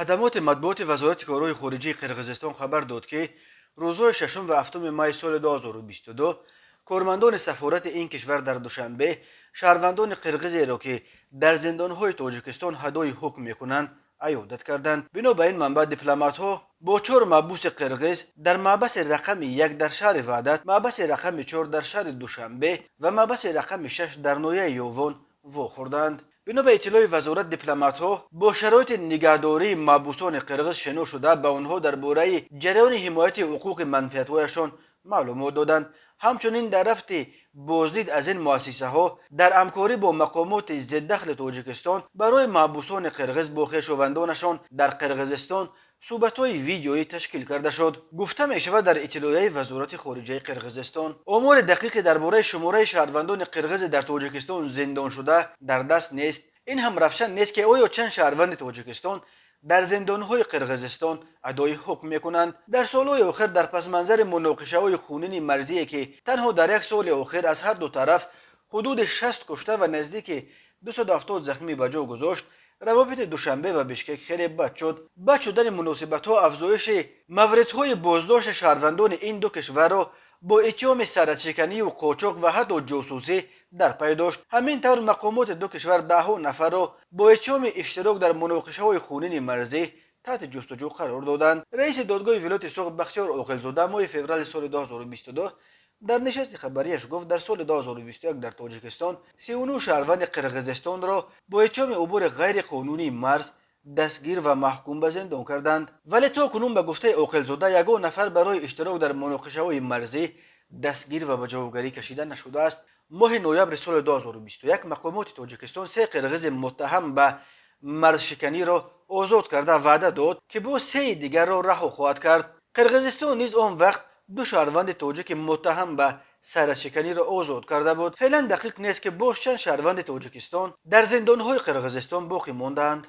Хадамоти матбуоти Вазорати корҳои хориҷии Қирғизистон хабар дод, ки рӯзҳои 6 ва 7 майи соли 2022 кормандони сафорати ин кишвар дар Душанбе шаҳрвандони қирғизеро, ки дар зиндонҳои Тоҷикистон адои ҳукм мекунанд, аёдат карданд. Бино ба ин манбаъ, дипломатҳо бо чор маҳбуси қирғиз дар маҳбаси рақами 1 дар шаҳри Ваҳдат, маҳбаси рақами 4 дар шаҳри Душанбе ва маҳбаси рақами 6 дар ноҳияи Ёвон вохӯрданд. Бино ба иттилои вазорат, дипломатҳо бо шароити нигаҳдории маҳбусони қирғиз шинос шуда, ба онҳо дар бораи ҷараёни ҳимояти ҳуқуқи манфиатҳояшон маълумот доданд. Ҳамчунин дар рафти боздид аз ин муассисаҳо дар ҳамкорӣ бо мақомоти зидахли Тоҷикистон барои маҳбусони қирғиз бо хешовандонашон дар Қирғизистон суҳбатҳои видеоӣ ташкил карда шуд, гуфта мешавад дар иттилоияи Вазорати хориҷаи Қирғизистон. Омори дақиқе дар бораи шумораи шаҳрвандони қирғизи дар Тоҷикистон зиндоншуда дар даст нест. Ин ҳам равшан нест, ки оё чанд шаҳрванди Тоҷикистон дар зиндонҳои Қирғизистон адои ҳукм мекунанд. Дар солҳои охир, дар пасманзари муноқишаҳои хунини марзие, ки танҳо дар як соли охир аз ҳар ду тараф ҳудуди 60 кушта ва наздики 270 захмӣ ба ҷо гузошт, равобити Душанбе ва Бишкек хеле бад шуд. Бад шудани муносибатҳо афзоиши мавридҳои боздошти шаҳрвандони ин ду кишварро бо иттиҳоми сарҳадшиканию қочоқ ва ҳатто ҷосусӣ дар пай дошт. Ҳамин тавр, мақомоти ду кишвар даҳҳо нафарро бо иттиҳоми иштирок дар муноқишаҳои хунини марзӣ таҳти ҷустуҷӯ қарор доданд. Раиси додгоҳи вилояти Суғд Бахтиёр Оқилзода моҳи феврали соли 2022 дар нишасти хабарияш гуфт, дар соли 2021 дар Тоҷикистон 39 шаҳрванди Қирғизистонро бо иттиҳоми убури ғайриқонунии марз дастгир ва маҳкум ба зиндон карданд. Вале то кунун, ба гуфтаи Оқилзода, ягон нафар барои иштирок дар муноқишаҳои марзӣ дастгир ва ба ҷавобгарӣ кашида нашудааст. Моҳи ноябри соли 2021 мақомоти Тоҷикистон се қирғизи муттаҳам ба марзшиканиро озод карда, ваъда дод, ки боз сеи дигарро раҳо хоҳад кард. Қирғизистон низ он вақт ду шаҳрванди тоҷики муттаҳам ба сарҳадшиканиро озод карда буд. Феълан дақиқ нест, ки боз чанд шаҳрванди Тоҷикистон дар зиндонҳои Қирғизистон боқӣ мондаанд.